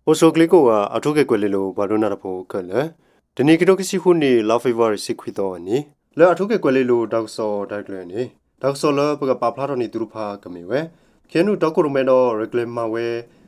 အိၣ်ဆူၣ်ချ့ကိးဂၤ အၣ်ထူခ့ၣ်ကွဲၤလ့လိၤ ပှၤဒိကနၣ်တၢ်ဖိခဲလၢာ်, တနံၤခံထိခံဆံဃုနံၣ် လါဖ့ၤဘြူၤအါရံၤ ဆံခွံသီအနံၤ လၢအၣ်ထူခ့ၣ်ကွဲၤလ့လိၤ တၢ်ကစီၣ်တၢ်ရဲၣ်တၢ်ကျဲၤန့ၣ် တၢ်ကစီၣ်လၢပကပာ်ဖျါထီၣ်န့ၢ်သုတဖၣ်ကမ့ၢ်ဝဲ ခ့ၣ်အဲၣ်ယူၣ် တီခိၣ်ရိၣ်မဲဒီး ရဲၣ်ကျဲၤမၤဝဲ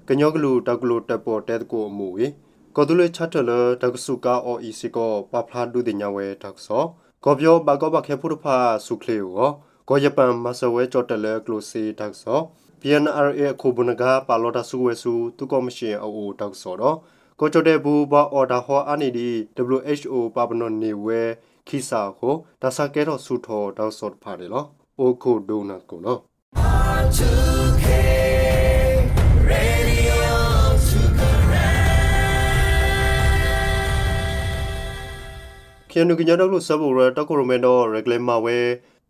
ကညီကလုာ်တၢ်ကလုၢ်တၢ်ပီးတဲသကိးအမူးအံၤ ကီၢ်သူလ့ၤဆါထၢၣ်လၢတၢ်ကစူးကါအီၤအံၤစ့ၢ်ကီး ပာ်ဖျါဒုးသ့ၣ်ညါဝဲတၢ်ကစီၣ်, ကီၢ်ပယီၤဘၣ်ကီဘၣ်ခဲဖိတဖၣ်ဆူၣ်ချ့အဂီၢ် ကီၢ်ယပၣ်မၤစၢၤဝဲကၠီၣ်တဲၣ်လၢကျိၣ်စ့တၢ်ကစီၣ်, ပီၣ်အဲၣ်ယူၣ် အခိၣ်ဘိၣ်နဂါ ပာ်လီၤတၢ်စုကဝဲၤဆူ သုးကီၣ်မံၣ်ၡ့ၣ်အအိၣ်တၢ်ကစီၣ်ဒီး ကီၢ်ကၠီၣ်တဲၣ်ပူၤ ပှၤအီၣ်တၢ်ဟီအါန့ၢ်ဒံး ဒဘလယူၣ်အ့ၣ်ခၠ်အိၣ် ပာ်ပနီၣ်န့ၢ်ဝဲခံစးအဃိ တၢ်ဆါကဲထီၣ်ဆူၣ်ထီၣ်တၢ်ကစီၣ်တဖၣ်န့ၣ်လီၤ. အိၣ်ခိးဒိကနၣ်သကိးနီၤ. ခ့ၣ်အဲၣ်ယူၣ် ကညီဒီကလုာ်စၢဖှိၣ်ကရၢ တီခိၣ်ရိၣ်မဲဒီး ရဲၣ်ကျဲၤမၤဝဲ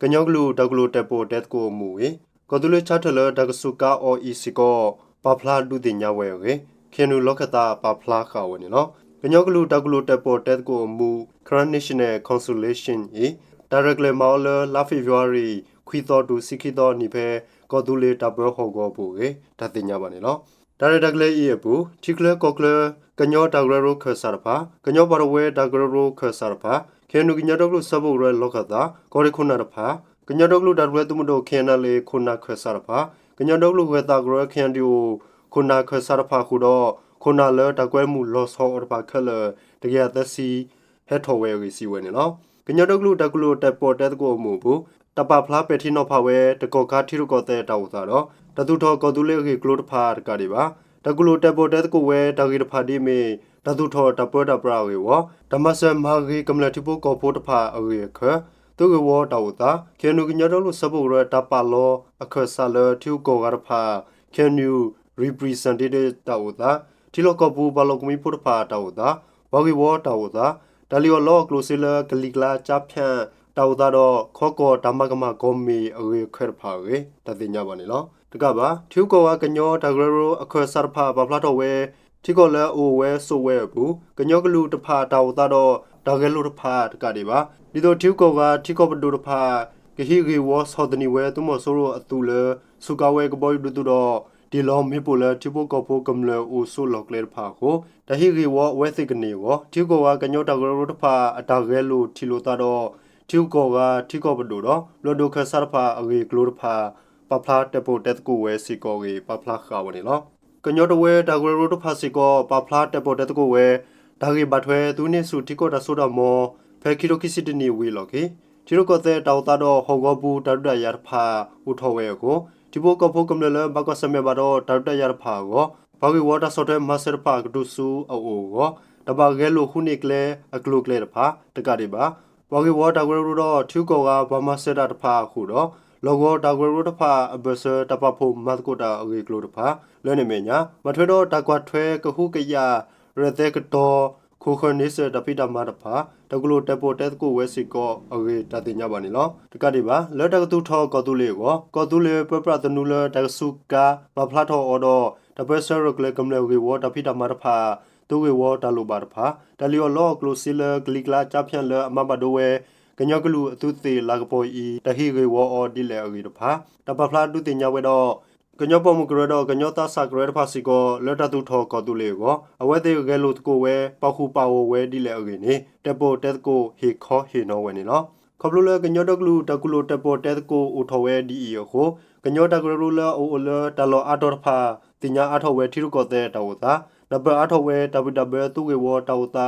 ကညီကလုာ်တၢ်ကလုၢ်တၢ်ပီးတဲသကိးအမူးအံၤ ကီၢ်သူလ့ၤဆါထၢၣ်လၢတၢ်ကစူးကါအီၤအံၤစ့ၢ်ကီး ပာ်ဖျါဒုးသ့ၣ်ညါဝဲအဂ့ၢ် ခ့ၣ်အဲၣ်ယူၣ် လီၢ်ခၢၣ်သးပာ်ဖျါဃာ်ဝဲန့ၣ်လီၤ. ကညီကလုာ်တၢ်ကလုၢ်တၢ်ပီးတဲသကိးအမူး Karen National Consultation အံၤ တၢ်ရဲၣ်ကျဲၤမၤအီၤလၢ လါဖ့ၤဘြူၤအါရံၤ ခွံသီတုၤဆံခံသီနံၤဖဲ ကီၢ်သူလ့ၤတၢ်ပၢဟီၣ်ကဝီၤပူၤအဂ့ၢ် တၢ်သ့ၣ်ညါဘၣ်န့ၣ်လီၤ. တၢ်ရဲၣ်တၢ်ကျဲၤအံၤအပူၤ ထံချၢကီၢ်ချၢ ကညီတၢ်ကရၢကရိခၢၣ်စးတဖၣ်, ကညီပှၤတဝၢတၢ်ကရၢကရိခၢၣ်စးတဖၣ်, ခ့ၣ်အဲၣ်ယူၣ် ကညီဒီကလုာ်စၢဖှိၣ်ကရၢလီၢ်ခၢၣ်သး ကီၢ်ရ့ၣ်ခိၣ်နၢ်တဖၣ်, ကညီဒီကလုာ်တၢ်ထူၣ်ဖျဲးသုးမုၢ်ဒိၣ် ခ့ၣ်အဲၣ်ယူၣ် ခိၣ်နၢ်ခၢၣ်စးတဖၣ်, ကညီဒီကလုာ်ဂၢၤသးကရၢ ခ့ၣ်အဲၣ်ယူၣ် ခိၣ်နၢ်ခၢၣ်စးတဖၣ်အဃိဒီး ခိၣ်နၢ်လၢတၢ်ကွဲမုာ်လီၤဆီအီၤတဖၣ်ခဲလၢာ် တကယၤသၢဆံ ဟဲထီၣ်ဝဲအဂ့ၢ် စံးဝဲန့ၣ်လီၤ. ကညီဒီကလုာ်တၢ်ကလုၢ်တၢ်ပီးတဲသကိးအမူးအပူၤ တၢ်ပာ်ဖျါပဲာ်ထံနီၤဖးဝဲ တကီၢ်ခါထံရူၢ်ကီၢ်သဲးတၢ်အိၣ်သးဒီး တၢ်သူၣ်ထီၣ်ကီၢ်သူလ့ၤအဂ့ၢ်အကျိၤတဖၣ်တကးဒံးဘၣ်. တၢ်ကလုၢ်တၢ်ပီးတဲသကိးဝဲတၢ်ဂ့ၢ်တဖၣ်ဒ်အမ့ၢ် တၢ်သူၣ်ထီၣ်တၢ်ပၢတၢ်ပြးအဂ့ၢ်အဂီၢ်, တၢ်မၤစၢၤမၤဂ့ၤကမျၢၢ်ထံဖိကီၢ်ဖိတဖၣ်အဂ့ၢ်အခၢၣ်, သုးဂ့ၢ်ဝီတၢ်အိၣ်သး, ခ့ၣ်အဲၣ်ယူၣ် ကညီဒီကလုာ်စၢဖှိၣ်ကရၢ တၢ်ပာ်လီၤအခၢၣ်စးလၢထံဂုၤကီၢ်ဂၤတဖၣ်, ခ့ၣ်အဲၣ်ယူၣ် representative တၢ်အိၣ်သး, ထံလီၢ်ကီၢ်ပူၤပှၤလီၢ်ကမှံဖိတဖၣ်တၢ်အိၣ်သး, ပှၤဂ့ၢ်ဝီတၢ်အိၣ်သး, တၢ်လံၣ်အီၣ်လီအီၣ်ကျိၣ်စ့လၢကလံၤကျါကၠါဖၠၣ်တၢ်အိၣ်သးဒီး ခီကီၢ်တၢ်မၤကမၣ်ကီၢ်မ့ၢ်အဂ့ၢ်အခၢၣ်တဖၣ်အဂ့ၢ် တၢ်သ့ၣ်ညါဘၣ်န့ၣ်လီၤ. တကးဘၣ် ထံဂုၤကီၢ်ဂၤကညီတၢ်ကရၢကရိအခၢၣ်စးတဖၣ်ပာ်ဖျါထီၣ်ဝဲ ထံကီၢ်လၢအအိၣ်ဝဲဆိးဝဲအပူၤ ကညီကလုာ်တဖၣ်တၢ်အိၣ်သးဒီး တၢ်ဂဲၤလိာ်တဖၣ်တကးဒံးဘၣ် ဒ်သိးထံဂုၤကီၢ်ဂၤထံကီၢ်ပဒိၣ်တဖၣ် ကဟံးဂ့ၢ်ဝီဆီၣ်သနံးဝဲသုးမီၤစိရိၤအသုးလၢ စူးကါဝဲကဘီယူၤဒုးသုးဒီး တ့ၢ်လီၤမ့ၣ်ပိၢ်လၢထံဖိကီၢ်ဖိကမျၢၢ်အိၣ်ဆိးလီၢ်ကျဲတဖၣ်အဃိ တၢ်ဟံးဂ့ၢ်ဝီအဝဲသ့ၣ်ကန့ၢ်အဂီၢ် ထံဂုၤကီၢ်ဂၤကညီတၢ်ကရၢကရိတဖၣ်အတၢ်ဂဲၤလိာ်ထံၣ်လိာ်သးဒီး ထံဂုၤကီၢ်ဂၤထံကီၢ်ပဒိၣ်ဒီး ဘျီၣ်ဒိၣ်ခၢၣ်စးတဖၣ်အဂ့ၢ်အကျိၤတဖၣ် ပာ်ဖျါတဲာ်ပီၣ်တဲသကိးဝဲစ့ၢ်ကီးအဂ့ၢ် ပာ်ဖျါဃာ်ဝဲန့ၣ်လီၤ. ကညီတဝၢတၢ်ကရၢကရိတဖၣ်စ့ၢ်ကီး ပာ်ဖျါတဲာ်ပီၣ်တဲသကိးဝဲ တၢ်ဂ့ၢ်ဘၣ်ထွဲသုးဟံးန့ၢ်ဆူၣ်ထံကီၢ်တၢ်စိတၢ်ကမီၤ ဖဲခံထိခံဆံတနံၣ်ဝံၤအလီၢ်ခံ ထံရူၢ်ကီၢ်သဲးတၢ်အိၣ်သးဒီးဟီၣ်ကဝီၤပူၤတၢ်ဒုးတၢ်ယၤတဖၣ်အိၣ်ထီၣ်ဝဲအဃိ ထံဖိကီၢ်ဖိကမျၢၢ်လၢဘၣ်ကွၢ်ဆၢၣ်မဲာ်ဘၣ်ဒီးတၢ်ဒုးတၢ်ယၤတဖၣ်အဂီၢ် ပှၤဂ့ၢ်ဝီတၢ်ဆီၣ်ထွဲမၤစၢၤတဖၣ်ကတုၤဆူအအိၣ်အဂီၢ် တၢ်ဘၣ်ဂဲၤလိာ်ဃုန့ၢ်ကျဲအကျိၤအကျဲတဖၣ်တကးဒံးဘၣ် ပှၤဂ့ၢ်ဝီတၢ်ကရၢကရိဒီးထံဂုၤကီၢ်ဂၤပှၤမၤစၢၤတၢ်တဖၣ်အဃိဒီး လီၢ်ကဝီၤတၢ်ကရၢကရိတဖၣ်အဘၢၣ်စၢၤတၢ်ပာ်ဖှိၣ်မၤသကိးတၢ်အဂ့ၢ်အကျိၤတဖၣ် လၢန့ၣ်အမဲာ်ညါ ဘၣ်ထွဲဒီးတၢ်ကွၢ်ထွဲကဟုကယာ် ရဲၣ်သဲကတီၤ ခိၣ်ဃၢၤန့ဆၢၣ်တၢ်ဖံးတၢ်မၤတဖၣ် တၢ်ကလုၢ်တဲာ်ပီၣ်တဲသကိးဝဲစ့ၢ်ကီးအဂ့ၢ် တၢ်သ့ၣ်ညါဘၣ်န့ၣ်လီၤ. တကးဒံးဘၣ် လၢတၢ်ကသူၣ်ထီၣ်ကီၢ်သူလ့ၤအဂီၢ် ကီၢ်သူလ့ၤပၢပြးသနူလၢတၢ်ကစူးကါ ပာ်ဖျါထီၣ်အီၤဒီး တၢ်ပၢၢ်ဆၢရဲၣ်ကျဲၤကမျၢၢ်ဂ့ၢ်ဝီတၢ်ဖံးတၢ်မၤတဖၣ် သုးဂ့ၢ်ဝီတၢ်လိၣ်ဘၣ်တဖၣ် တၢ်လံၣ်အီၣ်လီအီၣ်ကျိၣ်စ့လၢကလံၤကျါကၠါဖၠၣ်လၢအမၤဘၣ်ဒိဝဲ ကညီကလုာ်အသုးသ့ၣ်လၤကပီၤအံၤ တၢ်ဟံးဂ့ၢ်ဝီအီၤဒ်လဲၣ်အဂ့ၢ်တဖၣ် တၢ်ပာ်ဖျါဒုးသ့ၣ်ညါဝဲဒီး ကညီပိာ်မုၣ်ကရၢဒီးကညီသးစၢ်ကရၢတဖၣ်စ့ၢ်ကီး လၢတၢ်သူၣ်ထီၣ်ကီၢ်သူလ့ၤအဂီၢ် အဝဲသ့ၣ်ဂဲၤလိာ်သကိးဝဲ ပာ်ဃုာ်ပာ်ဂီၢ်ဝဲဒ်လဲၣ်အဂ့ၢ်န့ၣ် တဲာ်ပီၣ်တဲသကိးဟ့ၣ်ခီဟ့ၣ်နီၤဝဲန့ၣ်လီၤ. ခီဖျိလၢကညီဒီကလုာ်တၢ်ကလုၢ်တဲာ်ပီၣ်တဲသကိးအိၣ်ထီၣ်ဝဲဒ်အံၤအဃိ ကညီတၢ်ကရၢကရိလၢအအိၣ်လၢတၢ်လီၢ်အါတီၤတဖၣ် သ့ၣ်ညါအါထီၣ်ဝဲထံရူၢ်ကီၢ်သဲးတၢ်အိၣ်သး, နၢ်ပၢၢ်အါထီၣ်ဝဲတၢ်ဘံၣ်တၢ်ဘၢသုးဂ့ၢ်ဝီတၢ်အိၣ်သ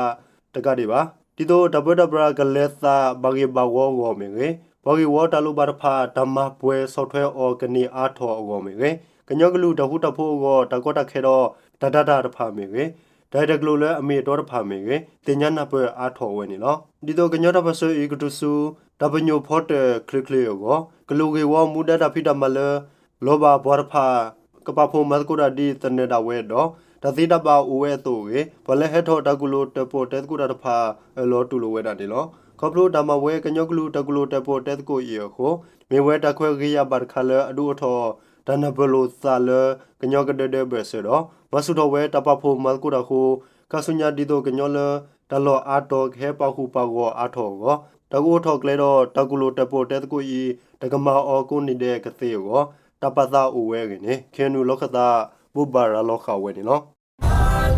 းတကးဒံးဘၣ် ဒ်သိးတၢ်ပၢတၢ်ပြးကလဲၤသးဘၣ်ဂ့ၢ်ဘၣ်ဝီအဂီၢ်မ့ၢ်ဂ့ၤ, ပှၤဂ့ၢ်ဝီတၢ်လိၣ်ဘၣ်တဖၣ် တၢ်မၤပှဲၤဆီၣ်ထွဲအီၤကန့ၢ်အါထီၣ်အဂီၢ်မ့ၢ်ဂ့ၤ, ကညီကလုာ်တၢ်ဃူတၢ်ဖိးအဂီၢ် တၢ်ကီတၢ်ခဲဒီး တၢ်ဒၣ်တၢ်တဖၣ်မ့ၢ်ဂ့ၤ, တၢ်ဂ့ၢ်တၢ်ကျိၤလၢအမ့ၢ်အတီတဖၣ်မ့ၢ်ဂ့ၤ သ့ၣ်ညါနၢ်ပၢၢ်အါထီၣ်ဝဲန့ၣ်လီၤ. ဒ်သိးကညီတၢ်ပၢၢ်ဆၢအံၤကတုၤဆူ တၢ်ပညိၣ်ဖီတၢၣ်ချ့ချ့အဂီၢ် ကလုာ်ဂ့ၢ်ဝီမူဒါတၢ်ဖံးတၢ်မၤလၢ လီၤဘၣ်ပှၤတဖၣ် ကပာ်ဖှိၣ်မၤသကိးတၢ်ဒ်သနၢၣ်ဒၣ်ဝဲဒီး တၢ်သ့တၢ်ဘၣ်အိၣ်ဝဲအသိးအဂ့ၢ် ပှၤလၢဟဲထီၣ်တၢ်ကူၣ်လိာ်တဲာ်ပီၣ်တဲသကိးတၢ်တဖၣ် အၢၣ်လီၤတူၢ်လိာ်ဝဲဒၣ်န့ၣ်လီၤ. ခီဖျိတၢ်မၤဝဲကညီကလုာ်တၢ်ကူၣ်လိာ်တဲာ်ပီၣ်တဲသကိးအံၤအဃိ မ့ၢ်ဝဲတၢ်ခွဲးဂ့ၤယာ်ဘၣ်တခါလၢအဒုးအိၣ်ထီၣ် တၢ်နၢ်ပၢၢ်လိာ်သးလၢ ကညီကဒၢဒၢဘၢၣ်စၢၤဒီး မၤဆူၣ်ထီၣ်ဝဲတၢ်ပာ်ဖှိၣ်မၤသကိးတၢ်အဃိ ခါဆူညါဒ်သိးကညီလၢ တၢ်လီၢ်အါတီၤကဟဲပာ်ဃုာ်ပာ်ဂီၢ်အါထီၣ်အဂီၢ် တၢ်ကအိးထီၣ်ကျဲဒီးတၢ်ကူၣ်လိာ်တဲာ်ပီၣ်တဲသကိးအံၤ တကမၤအီၤကိးနံၤဒဲးကသ့အဂီၢ် တၢ်ပာ်သးအိၣ်ဝဲအဂ့ၢ်န့ၣ် ခ့ၣ်အဲၣ်ယူၣ် လီၢ်ခၢၣ်သး ဘိးဘၣ်ရၤလီၤဃာ်ဝဲန့ၣ်လီၤ. ကၠ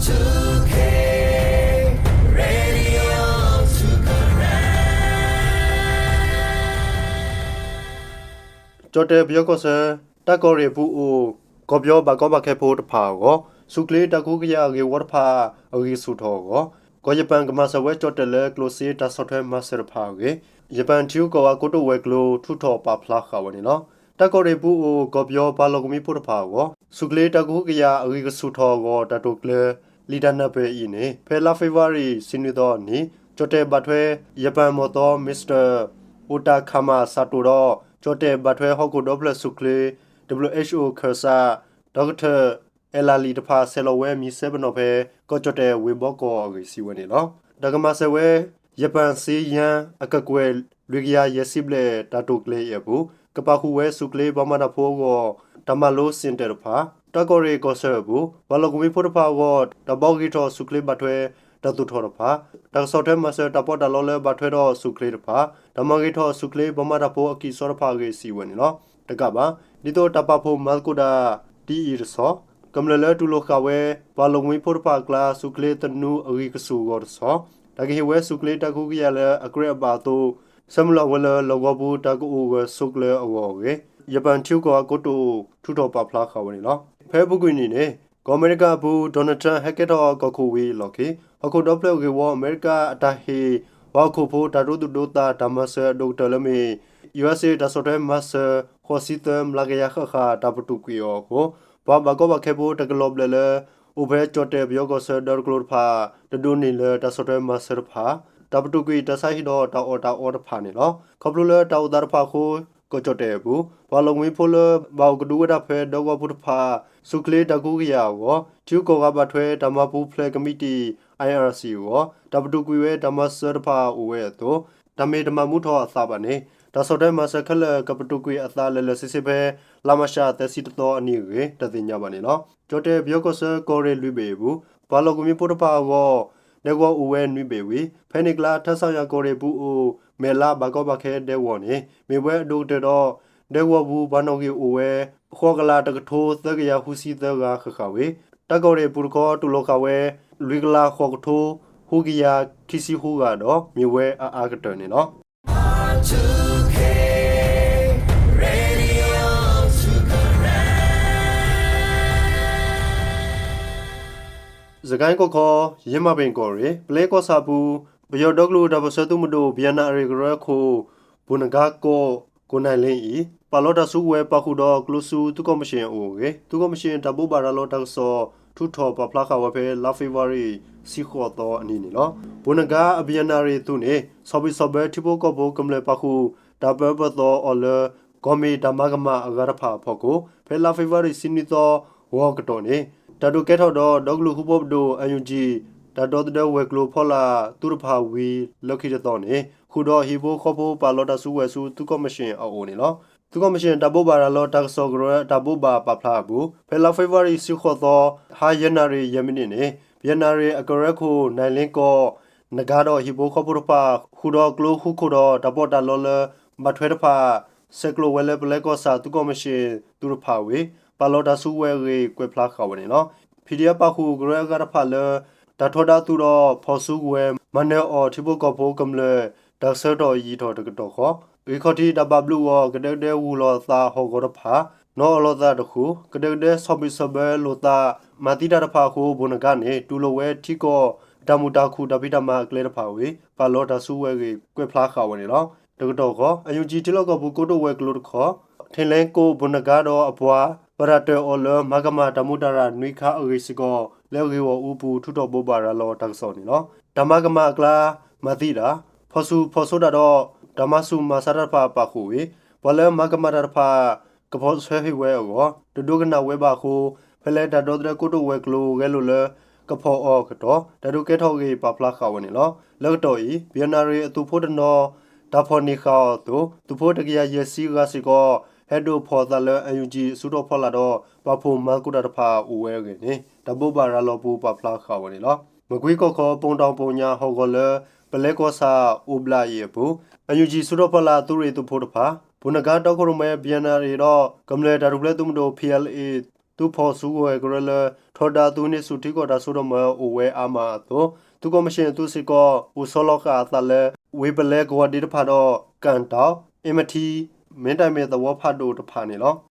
ီၣ်တဲၣ် ပယီၤကီၢ်ဆၢ တၢ်ကီၢ်ရ့ၣ်အပူၤအိၣ် ကီၢ်ပယီၤဘၣ်ကီဘၣ်ခဲဖိတဖၣ်အဂီၢ် ဆူၣ်ချ့တၢ်ကဟုကယာ်အဂ့ၢ်ဝီတဖၣ် အဂံၢ်ဆူၣ်ထီၣ်အဂီၢ် ကီၢ်ယပၣ်ကမၤစၢၤဝဲကၠီၣ်တဲၣ်လၢ ကျိၣ်စ့တၢ်ဆီၣ်ထွဲမၤစၢၤတဖၣ်အဂ့ၢ် ယပၣ်ထံဂုၤကီၢ်ဂၤကိတိာ်ဝဲၤကျိၤ ထုးထီၣ်ပာ်ဖျါဃာ်ဝဲန့ၣ်လီၤ. တၢ်ကီၢ်ရ့ၣ်အပူၤအိၣ် ကီၢ်ပယီၤပှၤလီၢ်ကဝီၤဖိတဖၣ်အဂီၢ် ဆူၣ်ချ့တၢ်ကဟုကယာ်အဂံၢ်ကဆူၣ်ထီၣ်အဂီၢ် တၢ်တိာ်ကျဲၤ လံာ်တၢ်နၢ်ပၢၢ်အံၤန့ၣ် ဖဲလါဖ့ၤဘြူၤအါရံၤ ဆံနွံသီအနံၤ ကၠီၣ်တဲၣ်ဘၣ်ထွဲ ယပၣ်မီၣ်သီ Mister Otakama Sato ဒီး ကၠီၣ်တဲၣ်ဘၣ်ထွဲဟီၣ်ခိၣ်ဒီဖျၢၣ်ဆူၣ်ချ့ WHO ခၢၣ်စး ဒီကထၢၣ် အဲလၤလံာ်တဖၣ် ဆဲးလီၤဝဲမံၤစဲပနီၣ်ဖဲ ကီၢ်ကၠီၣ်တဲၣ်ဝ့ၢ်ဘီကီၢ်အဂ့ၢ် စံးဝဲန့ၣ်လီၤ. တၢ်ကမၤစၢၤဝဲ ယပၣ်စ့ယါ အကကွဲၢ် လွံၢ်ကယၤယဲၢ်ဆံဘျဲၣ် တၢ်တိာ်ကျဲၤအံၤအပူၤ ကပာ်ဃုာ်ဝဲဆူၣ်ချ့ပှၤမၤတၢ်ဖိအဂီၢ် တၢ်မၤလိစ့ၣ်တဲၤတဖၣ် တၢ်ကီၢ်ရ့ၣ်ကီၢ်ဆၢအပူၤ ပှၤလီၢ်ကဝီၤဖိတဖၣ်အဂီၢ် တၢ်ဘှီဂ့ၤထီၣ်ဆူၣ်ချ့ဘၣ်ထွဲ တၢ်သူၣ်ထီၣ်တဖၣ် တၢ်ကဆီၣ်ထွဲမၤစၢၤတၢ်ပီးတၢ်လီလၢဘၣ်ထွဲဒီးဆူၣ်ချ့တဖၣ် တၢ်မၤဂ့ၤထီၣ်ဆူၣ်ချ့ပှၤမၤတၢ်ဖိအကံၢ်အစီတဖၣ်အဂ့ၢ် စံးဝဲန့ၣ်လီၤ. တကးဘၣ် ဒ်သိးတၢ်ပာ်ဖှိၣ်မၤသကိးတၢ် တံၢ်အံၤတဆီ ကမျၢၢ်လၢတူၢ်လိာ်ဃာ်ဝဲ ပှၤလီၢ်ကဝီၤဖိတဖၣ်အကျါ ဆူၣ်ချ့သနူအဂံၢ်ကဆူၣ်အဂီၢ်တဆီ တၢ်ကဟ့ၣ်ဝဲဆူၣ်ချ့တၢ်ကဟုကယာ်လၢအကြၢးအဘၣ်အသိး ဆၢမုၢ်လၢ်ဝဲလၢ လီၢ်ကဝီၤပူၤတၢ်ကအိၣ်ဂၢၢ်ဆိးကျၢၤအဂီၢ်အဂ့ၢ် ယပၣ်ထံဂုၤကီၢ်ဂၤကိတိာ် ထုးထီၣ်ပာ်ဖျါဃာ်ဝဲန့ၣ်လီၤ. ဖဲအပူၤကွံာ်နံၣ်န့ၣ် ကီၢ်အမဲရကၤအပူၤ Donald Trump ဟဲကဲထီၣ်ကီၢ်ခိၣ်ဝံၤအလီၢ်ခံ ဟီၣ်ခိၣ်ဒီဖျၢၣ်အဂ့ၢ်ဝီ အမဲရကၤအတၢ်ဟ့ၣ် ပှၤဟီၣ်ခိၣ်ဖိတၢ်ဒိသူၣ်ဒိသးတၢ်မၤစၢၤအဒိၣ်ကတၢၢ်လၢမ့ၢ် USA တၢ်ဆီၣ်ထွဲမၤစၢၤ ဃိးဆံသၢ မျးကယၤဃၣ်ဃၣ် တၢ်ပတုာ်ကွံာ်အီၤအဃိ ပှၤဘၣ်ကီဘၣ်ခဲဖိတကလီၤဘျၢၣ်လၢ အိၣ်ဖဲကၠီၣ်တဲၣ်ပယီၤကီၢ်ဆၢဒီတကျိၤတဖၣ် တဒိးန့ၢ်လၢတၢ်ဆီၣ်ထွဲမၤစၢၤတဖၣ် တၢ်ပတုာ်ကွံာ်တၢ်ဆါဟံၣ်ဒီးတၢ်အီၣ်တၢ်အီတဖၣ်န့ၣ်လီၤ. ခီဖျိလၢတၢ်အိၣ်သးတဖၣ်အဃိ ကီၢ်ကၠီၣ်တဲၣ်အပူၤ ပှၤလီၢ်ကဝီၤဖိလၢဘၣ်အိၣ်ကဒုဝဲဒၣ်ဖဲဒီဂီၢ်ပူၤတဖၣ် ဆူၣ်ချ့တၢ်ကဟုကယာ်အဂီၢ် ထံဂုၤကီၢ်ဂၤဘၣ်ထွဲတၢ်မၤပူၤဖျဲးကမံးတံာ် IRC အဂီၢ် တၢ်ပတုာ်ကွံာ်ဝဲတၢ်မၤစၢၤတဖၣ်အိၣ်ဝဲအသိး တၢ်မ့ၢ်တမၤမူထီၣ်အသးဘၣ်န့ၣ် တၢ်ဆီၣ်ထွဲမၤစၢၤခဲလၢာ်ကပတုာ်ကွံာ်အသးလၢာ်လၢာ်ဆ့ဆ့ဖဲ လါမၢ်ၡးသၢဆံတသီအနံၤအဂ့ၢ် တသ့ၣ်ညါဘၣ်န့ၣ်လီၤ. ကၠီၣ်တဲၣ်ပယီၤကီၢ်ဆၢကီၢ်ရ့ၣ်လွံၢ်ဘ့ၣ်အပူၤ ပှၤလီၢ်ကဝီၤဖိတဖၣ်အဂီၢ် ဒဲကဝီၤအိၣ်ဝဲနွံဘ့ၣ်ဝံၤ ဖဲန့ၣ်အကျါ ထၢၣ်စၣ်ယၤကီၢ်ရ့ၣ်ပူၤအိၣ် မဲာ်လါဘၣ်ကီဘၣ်ခဲဒဲကဝီၤန့ၣ် မ့ၢ်ဝဲအဒိၣ်ကတၢၢ်ဒီး ဒဲကဝီၤပူၤပှၤနီၣ်ဂံၢ်အိၣ်ဝဲ ဃိးကလးတကထိသၢကယၤဃုဆံသၢဂၤဃၣ်ဃၣ်ဝံၤ တၢ်ကီၢ်ရ့ၣ်အပူၤတခီတူၢ်လိာ်ဃာ်ဝဲ လွံၢ်ကလးဃိးကထိ ဃုကယၤခံဆံဃုဂၤဒီး မ့ၢ်ဝဲအအါကတၢၢ်န့ၣ်လီၤ. စကဲၣ်ကီၢ်ခီ ယ့မၢ်ပ့ၣ်ကီၢ်ရ့ၣ် ပလဲကီၢ်ဆၣ်အပူၤ ပယီၤဒီကလုာ်တၢ်ပၢၢ်ဆၢသုးမုၢ်ဒိၣ် ဘံၣ်အၣ်နၣ်ရံၣ် ကရၢခိၣ် ဘိၣ်နဂါကီၢ် ကိၣ်နဲၣ်လ့အံၤ ပာ်လီၤတၢ်စုကဝဲၤပာ်ဃုာ်ဒီးကျိဆူသုးကီၣ်မံၣ်ၡ့ၣ်အအိၣ်အဂ့ၢ် သုးကီၣ်မံၣ်ၡ့ၣ်တၢ်ဘိးဘၣ်ရၤလီၤတၢ်ကစီၣ် ထုးထီၣ်ပာ်ဖျါဃာ်ဝဲဖဲလါဖ့ၤဘြူၤအါရံၤ ဆံဃိးသီအနံၤန့ၣ်လီၤ. ဘိၣ်နဂါအဘံၣ်အၣ်နၣ်ရံၣ်အသုးန့ၣ် ဆီၣ်ဘံၣ်ဆီၣ်ဘၢထံဖိကီၢ်ဖိကမျၢၢ်ပာ်ဃုာ် တၢ်ပၢပၢၢ်သီအီၤလၢ ကီၢ်မ့ၢ်တၢ်မၤကမၣ်အဂၤတဖၣ်အဖီခိၣ် ဖဲလါဖ့ၤဘြူၤအါရံၤ ဆံနွံသီ ဂီၤကတီၢ်န့ၣ် တၢ်ဒုးကဲထီၣ်ဒီး ဒီကလုာ်ဃူဖိးပဒိၣ် NUG တၢ်ဒီသဒၢဝဲၤကျိၤဖီလာ်သုးတဖၣ်ဝံၤ လၢခံတသီန့ၣ် ဃုာ်ဒီးဟံၣ်ဖိဃီဖိပာ်လီၤတၢ်စုကဝဲၤဆူသုးကီၣ်မံၣ်ၡ့ၣ်အအိၣ်န့ၣ်လီၤ. သုးကီၣ်မံၣ်ၡ့ၣ်တၢ်ဘိးဘၣ်ရၤလီၤတၢ်ကစီၣ်ကရၢအတၢ်ဘိးဘၣ်ပာ်ဖျါအပူၤ ဖဲလါဖ့ၤဘြူၤအါရံၤ ဆံဃိးသီ ဟါယဲၢ်နၣ်ရံၣ်ယဲၢ်မံးနံးန့ၣ် ဘံၣ်အၣ်နၣ်ရံၣ်အကရၢခိၣ် နဲၣ်လ့ကီၢ် နဂါဒီးဟံၣ်ဖိဃီဖိတဖၣ် ဃုာ်ဒီးကျိဃူခိၣ်ဒီးတၢ်ပီးတၢ်လီလၢ ဘၣ်ထွဲတဖၣ် ဆဲးကျိးဝဲလၢပလဲကီၢ်ဆၣ်သုးကီၣ်မံၣ်ၡ့ၣ်သုးတဖၣ်ဝံၤ ပာ်လီၤတၢ်စုကဝဲၤအဂ့ၢ် ကွဲးဖျါဃာ်ဝဲန့ၣ်လီၤ. ဖံးဒံးပာ်ဃုာ်ကရၢအဂၤတဖၣ်လၢ တၢ်ထီဒါသုးဒီးဖီၣ်စုကဝဲၤ မၤနၢၤအီၤထံဖိကီၢ်ဖိကမျၢၢ် တၢ်ဆၢထီၣ်ယံာ်ထီၣ်တကတီၢ်ဃီ ဂံၢ်ခီၣ်ထံးတၢ်ဘၣ်ဘျုးအဂီၢ် ကဒဲကဒဲဂုၢ်လီၤသးဟီၣ်ကဝီၤတဖၣ် နီၣ်အီၣ်လီၤသးတဃုာ် ကဒဲကဒဲဆီၣ်ဘံၣ်ဆီၣ်ဘၢလိာ်သး မၤသံတၢ်တဖၣ်အဃိ ဘိၣ်နဂါန့ၣ် တူၢ်လိာ်ဝဲထံကီၢ် တၢ်မုာ်တၢ်ခုၣ်တၢ်ဖံးတၢ်မၤအကျဲတဖၣ်ဝံၤ ပာ်လီၤတၢ်စုကဝဲၤအဂ့ၢ် ကွဲးဖျါဃာ်ဝဲန့ၣ်လီၤ. တကတီၢ်ဃီ NUG ထံလီၢ်ကီၢ်ပူၤကိတိာ်ဝဲၤကျိၤတခီ ထ့လဲကီၢ်ဘိၣ်နဂါဒီးအပှၤ ဘၣ်တၢ်တၢၢ်အီၤလၢမၤကမၣ်တၢ်မူးတၢ်ရၢ်နွံခါအဂ့ၢ်စ့ၢ်ကီး လၢအဂ့ၢ်အီၤအူပူၤ ထုးထီၣ်ဘိးဘၣ်ရၤလီၤတၢ်ကစီၣ်န့ၣ်လီၤ. တၢ်မၤကမၣ်အကျါ မၤသံတၢ်, ဖီၣ်ဆူၣ်ဖီၣ်ဆိတၢ်ဒီး တၢ်မၤဆူၣ်မၤဆါတၢ်တဖၣ်ပာ်ဃုာ်ဝံၤ ပှၤလၢမၤကမၣ်တၢ်တဖၣ် ကဖီၣ်ဆၢဟ့ၣ်ဝဲအဂီၢ် တဒိကနၣ်ဝဲဘၣ်အဃိ ဖဲလၢတၢ်ဒီသဒၢကိတိာ်ဝဲၤကျိၤဂဲၤလိာ်လၢ ကဖီၣ်အီၤအကတီၢ် တၢ်ဒုးကဲထီၣ်အဂ့ၢ်ပာ်ဖျါဃာ်ဝဲန့ၣ်လီၤ. လၢကတီၢ်အံၤ ဘံၣ်အၣ်နၣ်ရံၣ်အသုးဖိတနီၤ တၢ်ဖီၣ်န့ၢ်ဃာ်အီၤအသိး သုးဖိတကယၤယဲၢ်ဆံဂၤစ့ၢ်ကီး ဟဲဒိးဖီၣ်အသးလၢ NUG အစုထီၣ်ဖီလာ်ဒီး ပာ်ဖှိၣ်မၤသကိးတၢ်တဖၣ်အိၣ်ဝဲအဂ့ၢ်န့ၣ် တၢ်ဘိးဘၣ်ရၤလီၤပူၤပာ်ဖျါဃာ်ဝဲန့ၣ်လီၤ. မကွ့ကီၢ်ခီ ပိၣ်တီၣ်ပိၣ်ညၣ်ဟီၣ်ကဝီၤလၢ ပလဲကီၢ်ဆၣ်အိၣ်ဘျးအံၤအပူၤ NUG စုထီၣ်ဖီလာ်သုးရ့ၣ်သုးဖိတဖၣ် ဘိၣ်နဂါတီခိၣ်ရိၣ်မဲ ဘံၣ်အၣ်နၣ်ရံၣ်ဒီး ကမျၢၢ်တၢ်ထူၣ်ဖျဲးသုးမုၢ်ဒိၣ် PLA သုးဖီၣ်စုကဝဲၤကရၢလၢ ထီဒါသုးန့ၢ်ဆူၣ်ထံကီၢ်တၢ်စိတၢ်ကမီၤအိၣ်ဝဲအါမးအသိး သုးကီၢ်မံၣ်ၡ့ၣ်အသုးစ့ၢ်ကီး အိၣ်ဆီလီၤဃာ်အသးလၢ ဝ့ၢ်ပလဲကဝီၤဒ့တဖၣ်ဒီး ကၣ်တီၣ်, အ့မထံ, မ့ၢ်တၢ်မ့ၢ်သဝီဖးဒိၣ်တဖၣ်န့ၣ်လီၤ.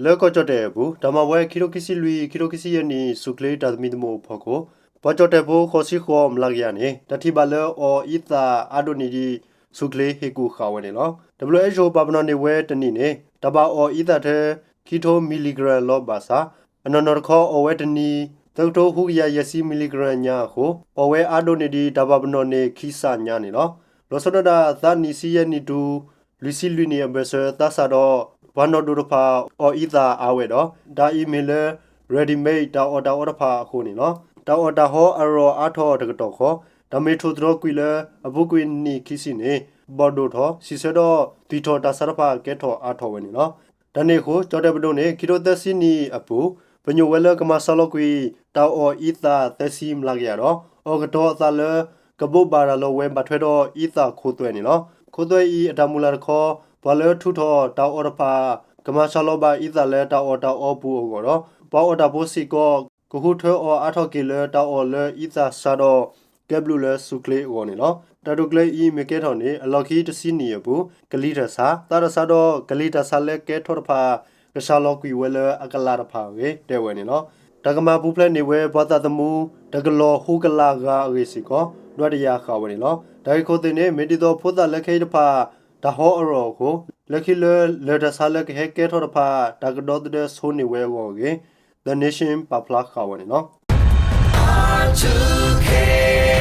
လၢကီၢ်ကၠီၣ်တဲၣ်အပူၤ တၢ်မၤဝဲခံကထိခံဆံလွံၢ် ခံကထိခံဆံယဲၢ်နံၣ် ဆူၣ်ချ့တၢ်သမံသမိးအဖီခိၣ် ပှၤကၠီၣ်တဲၣ်ဖိ ဃိးဆံဃိးမျးကယၤန့ၣ် တၢ်ထံၣ်ဘၣ်လၢအီၣ်အံသၣ်အါဒိၣ်န့ၢ်ဒံး ဆူၣ်ချ့ဟ့ၣ်ကူၣ်ဃာ်ဝဲန့ၣ်လီၤ. တဘျီအဲၣ်ယိၤပာ်ပနီၣ်န့ၢ်ဝဲတနံၣ်န့ၣ် တၢ်ဘၣ်အီၣ်အံသၣ်ထဲ ခံကထိ milligram လီၤဘၣ်ဆၣ် အနီၢ်နီၢ်တခီအီၣ်ဝဲတနံၤ သၢကထိဃုကယၤယဲၢ်ဆံ milligram ညါအဃိ အီၣ်ဝဲအါဒိၣ်န့ၢ်ဒံး တၢ်ဘၣ်ပနီၣ်န့ၢ်ခံစးညါန့ၣ်လီၤ. လီၤဆီဒၣ်တၢ် သးနံၣ်ဆံယဲၢ်နံၣ်တုၤ လွံၢ်ဆံလွံၢ်နံၣ်အဘၢၣ်စၢၤ သးစၢ်ဒီး ပှၤနီၢ်ဒိၣ်တဖၣ် အီၣ်အံသၣ်အါဝဲဒီး တၢ်အံၤမ့ၢ်လၢ ready made တၢ်အီၣ်တၢ်အီတဖၣ်အဃိန့ၣ်လီၤ. တၢ်အီၣ်တၢ်ဟီအရီၢ်အါထီၣ်တကတီၢ်ဃီ တၢ်မ့ၢ်ထိၣ်သတြီၤကွံာ်လၢ အပူၤကွံာ်နံၣ်ခံဆံန့ၣ် ဘီၣ်ဒိၣ်ထီၣ် စံးဆၢဒီး သွံၣ်ထီၣ်တၢ်ဆါတဖၣ်ကဲထီၣ်အါထီၣ်ဝဲန့ၣ်လီၤ. တၢ်န့ၣ်အဃိ ကၠီၣ်တဲၣ်ပဒိၣ်န့ၣ် ခံကထိသၢဆံနံၣ်အပူၤ ပညိၣ်ဝဲလၢကမၤစှၤလီၤကွံာ် တၢ်အီၣ်အံသၣ်သၢဆံမျးကယၤဒီး အီၣ်ကတီၤအသးလၢ ကဘိးဘၣ်တၢ်လီၤဝဲဘၣ်ထွဲဒီးအံသၣ်ခိသွဲန့ၣ်လီၤ. ခိသွဲအံၤအတၢ်မုၢ်လၢ်တခီ ပှၤလၢထုးထီၣ်တၢ်အီၣ်တဖၣ် ကမၤစှၤလီၤဘၣ်အံသၣ်လၢတၢ်အီၣ်တၢ်အီပူၤအဂီၢ်ဒီး ပှၤအီၣ်တၢ်ဖိစ့ၢ်ကီး ကဃုထၢအီၣ်အါထီၣ်က့ၤလၢတၢ်အီၣ်လၢအံသၣ်ဆါဒီး ကဲဘျုးလၢဆူၣ်ချ့အဂီၢ်န့ၣ်လီၤ. တၢ်တိာ်ကျဲအံၤမ့ၢ်ကဲထီၣ်န့ၣ် အလီၢ်ခံတဆံနံၣ်အပူၤ ကလံၤတၢ်ဆါ, သးတၢ်ဆါဒီးကလံၤတၢ်ဆါလၢကဲထီၣ်တဖၣ် ကစှၤလီၤကွံာ်ဝဲလၢအကလးတဖၣ်အဂ့ၢ် တဲဝဲန့ၣ်လီၤ. တၢ်ကမၤပူၤဖျဲးန့ၢ်ဝဲပှၤသးသမူ တကလီၤဃုကလးဂၤအဂ့ၢ်စ့ၢ်ကီး ဒွဲၣ်တကယၤဃာ်ဝဲန့ၣ်လီၤ. တၢ်ဂ့ၢ်ခိၣ်သ့ၣ်န့ၣ် မ့ၢ်ဒ်သိးဖိသၣ်လၢခဲအံၤတဖၣ် တၢ်ဟီအရီၢ်အဃိ လၢခံလၢလၢၢ်တၢ်ဆါလၢကဟဲကဲထီၣ်တဖၣ် တၢ်ကဒီသဒၢဆိန့ၢ်ဝဲအဂီၢ်အဂ့ၢ် The Nation ပာ်ဖျါဃာ်ဝဲန့ၣ်လီၤ.